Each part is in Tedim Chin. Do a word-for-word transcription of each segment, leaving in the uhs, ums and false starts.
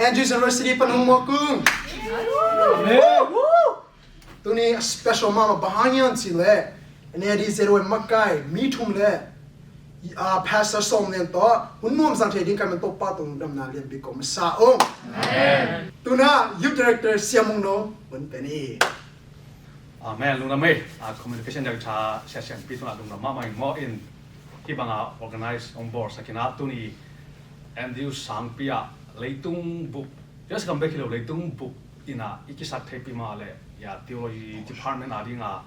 Andrews University pan hong mawk ung. Amen. Tuni a special mahmah, bang hang hiam cih leh N A D Z Y makai mi thum le, ah, Pastor Sawm Lian tawh hun nuam zang thei ding ka hih man Topa tungah lungdamna lianpi ko masa ung. Amen. Tu-in Youth Director Sia Mung No hun pen hi. Amen. Lungdam ei. Ah, Communication Director Sia Sian Pi tungah lungdam mahmah ing maw. In hih banga organize hong bawlsak in ah, tuni Andrews sangpi ah leitung bup, just gam bek hi lo, leitung bup in ah i kisat theihpih mah leh, ya, Theology Department a ding a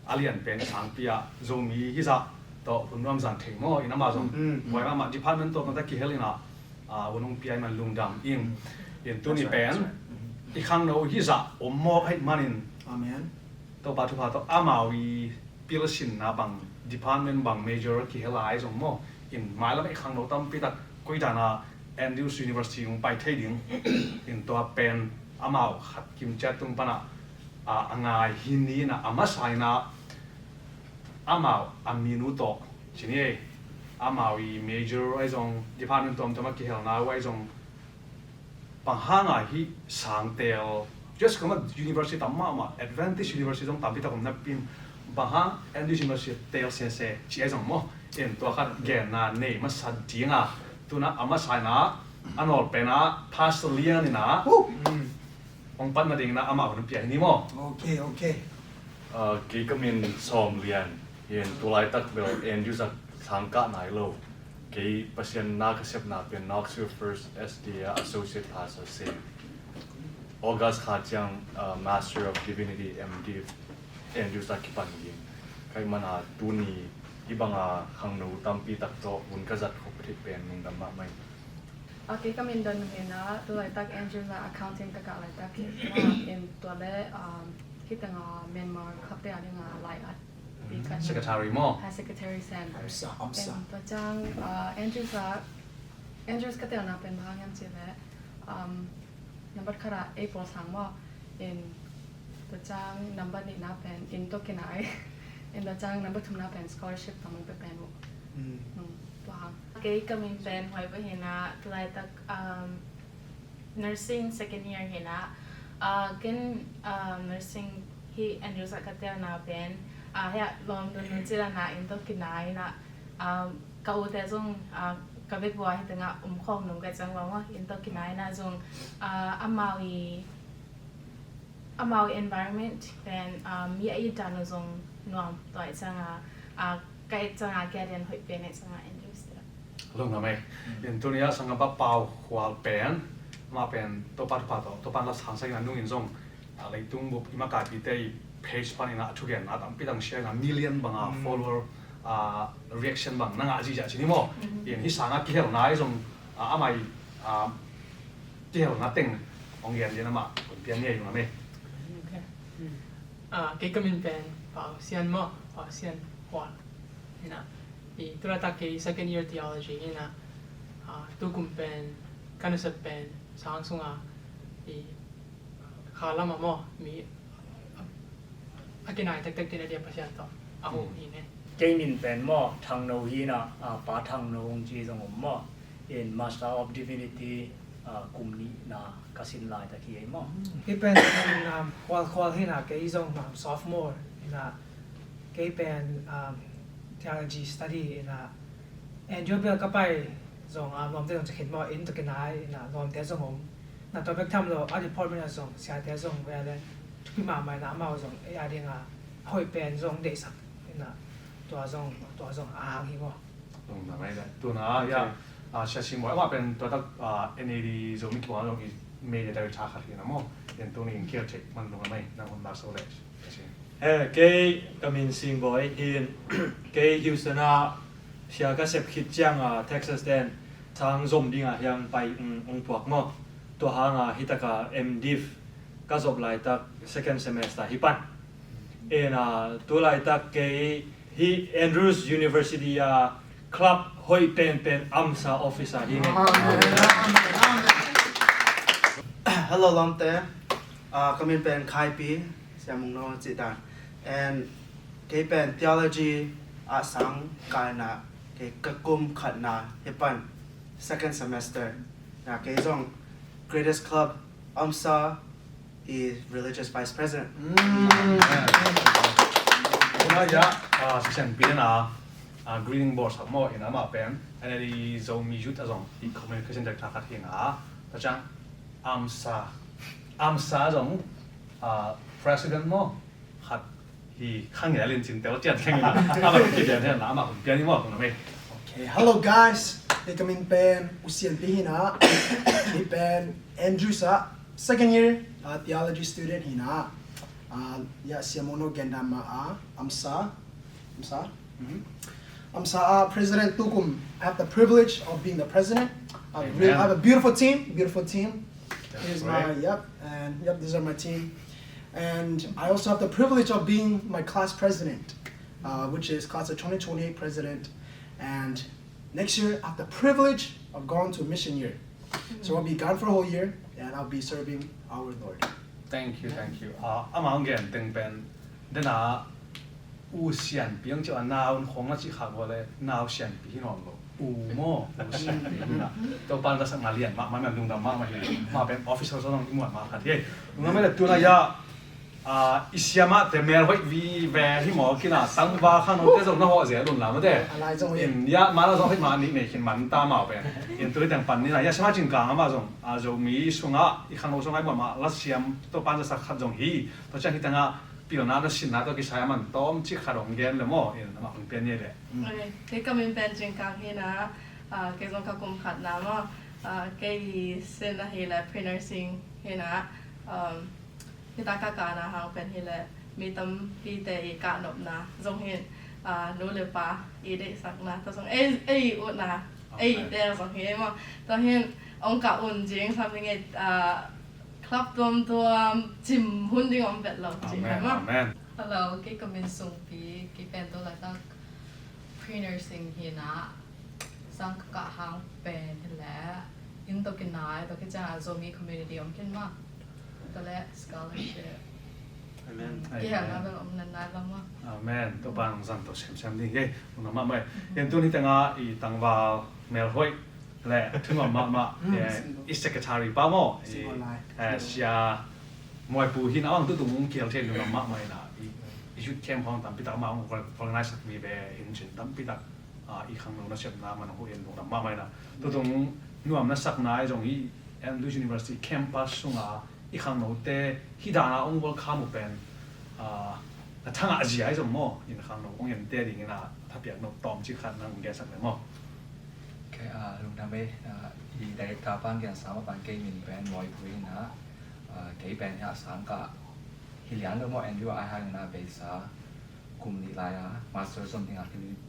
a lian pen sangpi ah Zomi hizah tawh hun nuam zang thei maw. In amah zong, mm, buai mahmah, department tawh kanta kihel in ah, ah, hun hong pia ahih man lungdam ing. In tuni pen i khangno hizah om mawk ahih manin, amen, Topa thupha tawh amau i pilsinna bang department, bang major kihel a, ahi zong maw, in mailam i khangno tampi tak koi dan a Andrews University hong pai thei ding. In tua pen amau khat kim ciat tung pan ah, ah, a ngai hi ni in ah, a masa in ah amau a minu tawh ci ni ei, amau i major ahi zong, department tuamtuam a kihelna uh ahi zong, bang hang a hih sang teel, just kama university tam mahmah, Adventist University zong tampi tak om napi in, bang hang Andrews University teel sese ci ahi zong maw. In tua khat genna nei masa ding a, tu-in a masa in ah a nawl pen ah Pastor Lian in ah, uh, hong pan nading in ah amah hun pia hi ni maw. Okay, okay. Ah, kei ka min Sawm Lian hi in, tu laitak bel Andrews ah sang kah nai lo. Kei Pasian na ka sepna pen Knoxville First S D A Associate Pastor si. August kha ciang, ah, Master of Divinity, M Div, Andrews ah kipan ding ka hih man a, tuni hih banga khangno tampi tak tawh hun ka zat khop theih pen lungdam mahmah ing. Ah, kei ka min Don Hena, tu laitak Andrews ah accounting ka kah laitak hi. In tua le, um, hih teng a Myanmar khapte a ding a lai at, mm, secretary maw? Ah, secretary sen. Amsa, amsa. In tua ciang, ah, Andrews ah, Andrews ka telna pen bang hang hiam cih leh, um, nambat khat ah ei pawl sang maw. In tua ciang nambat nihna pen inn tawh kinai. In tua ciang nambat thumna pen scholarship tawh hong pe pen uh. Mm. Mm, tua hang. Kei ka min pen Huai Pahina, tu laitak, um, nursing second year hi in ah, ah, ken, ah, nursing hih Andrews ah ka telna pen, ah, hih ah lawm dun nun cih dan a inn tawh kinai in ah, ah, ka ute zong, ah, ka vekpi-a hih teng ah om khawm nuam ka hih ciang bang maw, inn tawh kinai in ah zong, ah, amau i, amau i environment pen, ah, mi a it dan uh zong nuam, tua ahih ciang a, ah, ka et ciang a, ka et dan hoih pen ahih ciang a Andrews te. Lungdam ei. Mm. In tuni a sanggampa Pau Khual pen, amah pen Topa thupha tawh, Topa in la sangsak in a, nung in zong, ah, leitung bup i makaipite i page pan in ah a thugenna tampi tak share in ah, million bang a, mm, follower, ah, reaction bang na ngah zihziah ci ni maw. Mm. In hih sang a kihelna ahi zong, ah, amah i, ah, kihelna teng hong gen ding in amah hun pia ni ei, lungdam ei. Okay. Mm. Ah, kei ka min pen Pau Sian maw, Pau Sian Khual hi in ah. I tu laitak kei second year theology hi in ah, ah, tu kum pen ka nasep pen sang sung a, i kha lam ah maw, mi a, a kinai tektek ding a dia Pasian tawh a hoh hi ne. Kei min pen maw Thang No hi in ah, ah, Pa Thang No hong ci zong om maw. In Master of Divinity, ah, kum nihna ka sin laitak hi ei maw. Kei pen, um, Khual Khual hi in ah, kei zong, um, sophomore hi in ah, kei pen, um, theology study hi in ah, Andrews bel ka pai zong, um, lawmte zong ci khin maw, inn tawh kinai in ah, lawmte zong om. Na tua bek tham lo, a department ah zong, siate zong, velen thupi mahmah in ah, amau zong ei a ding a hoih pen zong deihsak in ah, tua zong, tua zong a hang hi maw. Lungdam ei le. Tu-in a, ya, okay, ah, Sia Sing Bawi, amah pen tua tak, ah, N A D Zomi Kibawlna zong i media director khat hi in ah maw. In tuni in kiel theih man lungdam ei, nang hun lak so le, Sia Sing. Eh, kei ka min Sing Bawi hi in, kei Houston ah sia ka sep khit ciang a, Texas ten sang zom ding a hiang pai, um, hong puak maw. Tua hang a hih tak a M Div ka zop laitak second semester hi pan. In ah, tu laitak kei hih Andrews University a club hoih penpen amsa officer hi ing. Hello lawmte. Ah, ka min pen Khai Pi, Sia Mung No cih dan. And kei pen theology ah sang kai in ah, kei ka kum khatna hi pan, second semester. Na kei zong Greatest club, AMSA, is religious vice president. Tuna ya, ah, session pina, ah, greeting board sa mo ina ma pen, and then i Zomi Youth a zong i communication director khat hi na, ta chang AMSA, AMSA a zong, ah, president mo khat hi khang ya lin chin tel tiat khang ina, ama ki dia na ama kun pian mo kun me. Okay, hello guys. Kei ka min pen U Sian Pi hi na. Kei pen Andrews a second year uh, theology student hi na. Uh, ya siamo no gendam ma a AMSA. AMSA. Mm-hmm. AMSA uh, president tukum. I have the privilege of being the president. I have, really, I have a beautiful team, beautiful team. Here's my, yep, and yep, these are my team. And I also have the privilege of being my class president, uh, which is class of twenty twenty-eight president. And next year, I have the privilege of going to a mission year. So I'll be gone for a whole year, and I'll be serving our Lord. Thank you, thank you. Ah, ama ang gen teng pen dena U Sian Pi ang cia nau khong na ci kha go le nau Sian Pi hi non lo. U mo, U Sian Pi hi na. To pan ka sang na lian ma ma men lungdam ma ma hi. Ma pen officer so nong imuan ma khat hi. Lungdam me le tuna ya. Ah, i siamah te mel hoih vive hi maw kina tangval kha no te zong na hawh zel un la mate. In ya ma la zong hoih ma nih nei khin man ta mau pen. In tu hi teng pan ni na ya siamah cingkang ama zong a Zomi sungah i khangno sungah i muah mah la siam to pan zasak khat zong hi. To ciang hi tengah pilna na sinna to kisai a man tawm cik khat hong gen le maw in amah hong pian ni le. Kei ka min pen cingkang hi na, kei zong ka kum khat na maw, kei sin ahi le pre-nursing hi na. Hita ka kahna hang pen hi le mi tampite i kahnopna zong hin, nu le pa i deihsakna ta zong ei, ei utna ei te zong hi maw. Tua hin ong kah un zing sam ding ei, club tuamtuam cim hun ding om vet lo cih kha maw. Amen. Hello, kei ka min Sungpi, kei pen to laitak pre-nursing hi na. Sang ka kah hang pen hi le inn to kinai to kiciang a Zomi community om kin ma. To le scholarship. Amen. Kihelna bel om nan nai lam ma. Amen. To pan zan to sem sem ding. Hei, una ma mai. Yen tun hi tengah i tangval mel hoih le a thunuam mahmah i secretary pa maw, sia Muaipu hin a ang tutung kial thei lungdam mahmah ina, i youth camp hong tampi tak ma ang organize sak mi ve hin cin tampi tak i khangno na sepna man hu in lungdam mahmah ina. Tutung nuam na sakna i zong i Andrews University campus sunga i khangnote hi dana ong welcome uh pen na thangah zia i zong maw in khangno ong ente ding ina thapiak no tawm cik khat nang gen sak le maw. Okay, uh, lungdam ei, uh, i director pan gen sa ma pan kei min pen Muaipu ina, uh, kei pen hia sang ka hi lian lo maw Andrew a ai hang ina beisa kum nih lai a master zom dinga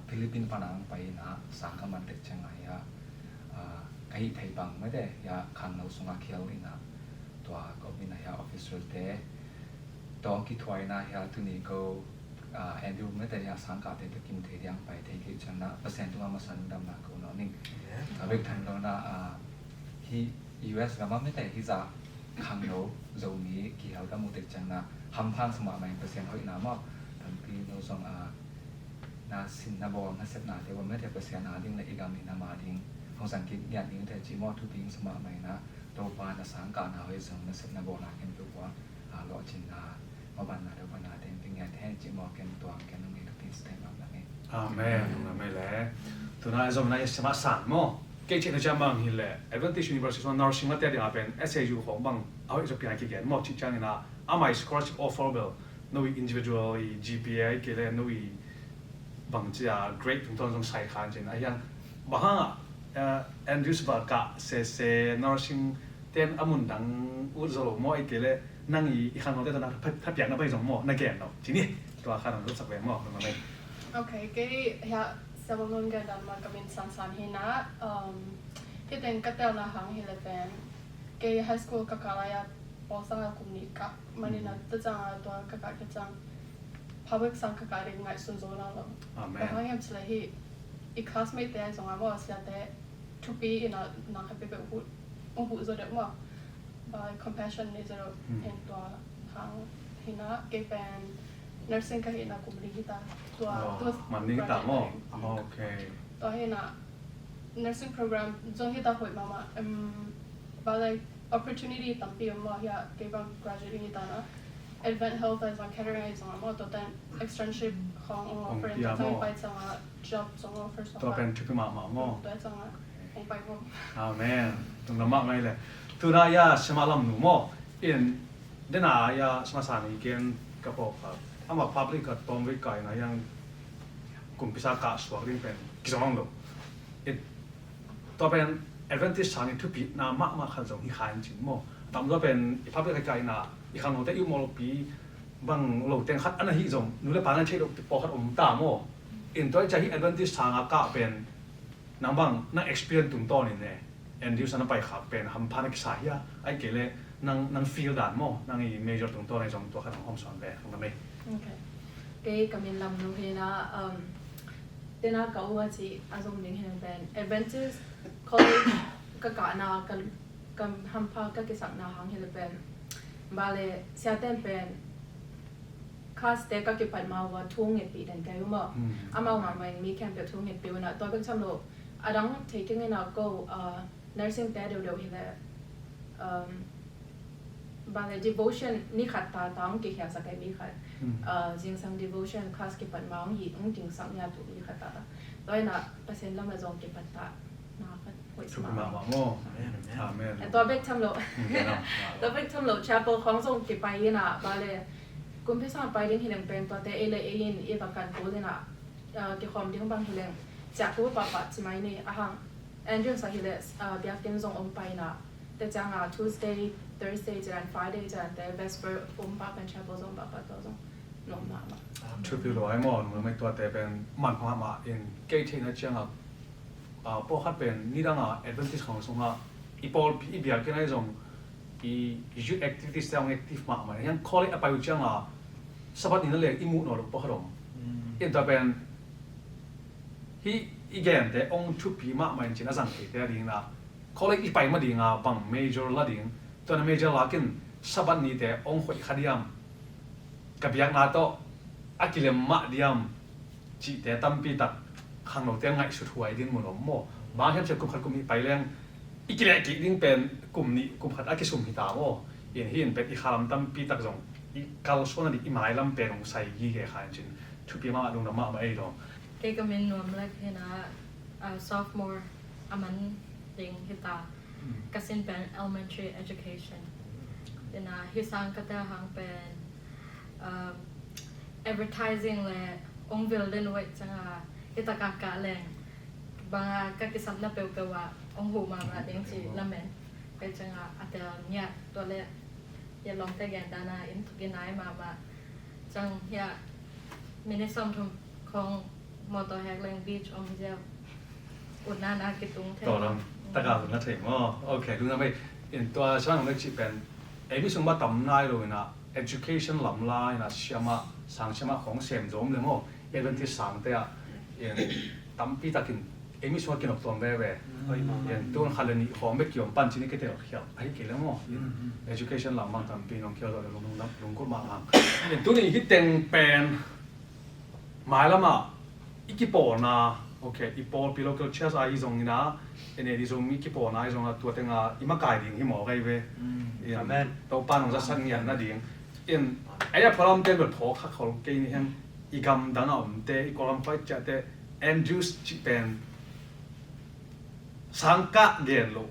Philippine pana ang pai ina sang ka man tek ciang a hia, uh, ka hih thei bang mate hia khangno sunga khial ina tua ka om ina hia officer te tawng kithuaina hia tuni ko, uh, Andrew mate hia sang ka te to kim thei diang pai thei kei ciang na Pasian tunga masa lungdamna ko no ning. A bek tham lo na, uh, hi U S gama mate hi za khangno Zomi kihel ka mu tek ciang na hampang sa mahmah in Pasian hoihna maw tampi no zong a na sin na bawl na sepna te bawl mate Pasian a ding le i gam i nam a ding hong zang kik ngiat ding te ci maw thupi sa mahmah in a Topa na sang kahna hoih zong na sepna bawlna ken Topa a lawhcinna mabanna Topa na teng pi ngiat he ci maw ken tuang ken nong ngiat ka pin sa thei mahmah ni. Amen. Amen le. Tuna zong na i sema sang maw. Kei cihna ciang bang hi le Adventist University sung nursing mate dinga pen S A U khong bang a hoih zaw piang a kigen maw cih ciangin a amah i scholarship offer bel no i individual i G P A kei le no i bang cia grade tungtawn zong sai khan cin a hiang bang hangah Andrews bal kah sese nursing ten a mun dang ut zaw lo maw i kei le nang i i khan maw te tana thapiakna pai zong maw na gen lo cini tua khan ang zong sak ve maw nang na mai. Okay, kei hia Siamah Ngun Gen Dan man ka min Sansan hi na, um, hi teng ka telna hang hi le pen kei high school ka kah lai a pawlsang a kum nih kah manin a ta cang a tua ka kah ka cang public sang ka kah ding ngaihsun zo na lo. Amen. Ka hang hiam cih le hi i classmate te ai zong a maw sia te thupi in a nang khat pepeh uh huh zo deuh maw. By compassion ni zero in tua hang hi na kei pen nursing ka hi na kum li hi ta tua tua man ni ta maw. Okay. Tua hi na nursing program zong hi ta hoih mahmah. Balai opportunity tampi om maw, hiah kei bang graduate i hi ta na. Advent Health a zong, catering a zong maw, tua ten externship khong ong offer in, tua zong i pai ciangah job zong offer sawm. Tua pen thupi mahmah maw. Tua ciangah ong pai maw. Amen. Tung lamah mai le. Tuna ia sima lam nu maw. In dena ia sima sani gen ka pawh kha. Ama public ka tawm vei kai na yang kumpisa kah suak ding pen kizong lo. Tua pen Adventist sang i thupina mahmah khat zong hi kha in cin maw. Tamzaw pen i public kaikai ina i khangnote i upmawh lopi bang lo teng khat ana hi zong nu le pa na theih lopi pawh khat om ta maw. In tua i cia hi Adventist sang a kah pen nang bang na experience tungtawn in ne, Andrews a na pai khak pen hampha na kisa hia, ai kei le nang, nang feel dan maw, nang i major tungtawn ai zong tua khat nang hawm sawn ve, nang na mei. Okay. Kei ka min Lam Nu hi na, um, tena ka u a ci a zong ding hi nang pen Adventist College ka kahna ka, ka hampha ka kisakna hang hi le pen. Bale siaten pen class te ka kipat ma ua thu ngetpih den kai u maw. Hmm. Amau mahmah in mi khempeuh thu ngetpih una. Tua bek tham lo, a dang thei keng ina ko, uh, nursing te deuhdeuh hi le, um, bang le devotion ni khat ta ta ong kikhiasak ai mi khat. Hmm. Uh, zingsang devotion class kipat ma ong hi, ong kingsak nia tu mi khat ta ta. Tua ina Pasian lam a zong kipat ta na khat hoih sima. Thupi mahmah maw. Amen, amen. Amen. Eh, tua bek tham lo. Hmm, yeah, no. Tua bek tham lo, chapel khong zong kipai ina, bang le kumpi sang pai ding hi leng pen tuate ei le ei in i va kan kul ina, uh, kikhawm ding bang hi leng ciah kul pahpah ci mai ni a hang. Andrews a hi le, uh, biakinn zong om pai ina. Te cianga Tuesday, Thursday cian, Friday cian te vesper om pahpah, chapel zong pahpah, tua zong nuam mahmah. Thupi lo ai maw, nuam ai tuate pen man mahmah in kei theihna cianga, uh, pawlkhat pen nidanga Adventist khong sunga i pawlpi i biakinn ai zong i youth activities te hong active mahmah. Hiang college a pai uh cianga Sabbath ni na leng i muh nawn lo pawlkhat om. Mm. In tua pen hih i gente ong thupi mahmah in cin a zang theite a dingin a college i pai ma dinga bang major la ding, tua na major lakin Sabbath nite ong hoih kha diam, ka biakna tawh a kilem mah diam cihte tampi tak khangnote ngaihsut huai ding mun om maw. Bang hiam cia kum khat kum nih pai leng i kileh kik ding pen kum nih kum khat a kisum hi ta maw. In hi in pen i khalam tampi tak zong i kalsuan a dik i mailam pen ong sai gige kha in cin thupi mahmah, lungdam mahmah ei daw. Kei ka min Nuam Lek hi na, uh, sophomore a man ding hi ta. Mm. Ka sin pen elementary education. Ina hi sang ka tel hang pen, um, advertising le ong vil den wei cianga hi taka ka leng banga ka kisapna peuhpeuh a ong huh mahmah ding ci lamen. Kei cianga a tel ngiat tua le ya lawmte gen dana in tuk in ai mahmah. Ciang hia minute sawmthum khong motor hek leng beach om ziau. Utna na kitung thei. Tua lam taka utna thei maw. Okay, lungdam ei. In tua sang mek cih pen ei mi sung ba tam nai lo ina education lam la ina siama, sang siama khong sem zom le maw. Adventist sangte ah in tampi takin ei mi sung a kinok tuam veve. Oi, maw. In tun khat le nih khong bek kiom pan cini kei te khial ahi kei le maw. Mm, mm. Education lam mang tampi nong khial lo le lung, lung, lungkut mahmah. In tuni hi teng pen mailamah i kipawlna, okay, i pawlpi local church a hi zong ina, ene di zong i kipawlna hi zong a tua tenga i makai ding hi mawk ahi ve. Mm. In amen. Topa nong zasak ngiat nading. In ei a phalamte bel phawk kha khol kei ni hiang, i gamdang a omte, i kawlam khuai ciahte, Andrews cih pen sangkah gen lo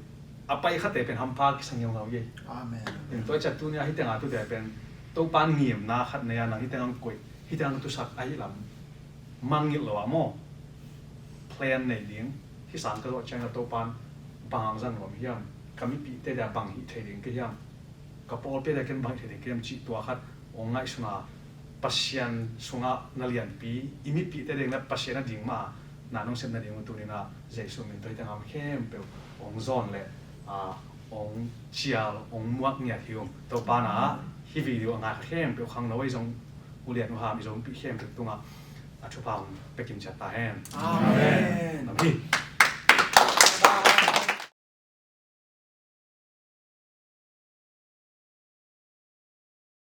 a pai khate pen hampha kisa ngeungau ei. Amen. In tua ciah tunia hi tenga tute pen Topa ngimna khat nei a nang hi tenga koih, hi tenga tusak ahi lam mangngilh lo ah maw. Plan nei ding, hi sang ka zawh ciangin a Topan bang hang zan nuam hiam, ka mipihte dia bang hih thei ding ka hiam, ka pawlpi dia ken bang hih thei ding ka hiam cih tua khat hong ngaihsuna Pasian sungah na lianpi, i mipihte ding le Pasian a ding mah na nong sep nading uh tunin a Jesu min tawh hi tengam khempeuh hong zawn le, a, hong cial, hong muak ngiat hi ung. Topa na hi video a ngai kha khempeuh khangno ei zong ulian uham i zompi khempeuh tungah a thupha hong pekin ciat ta hen. Amen. Amen.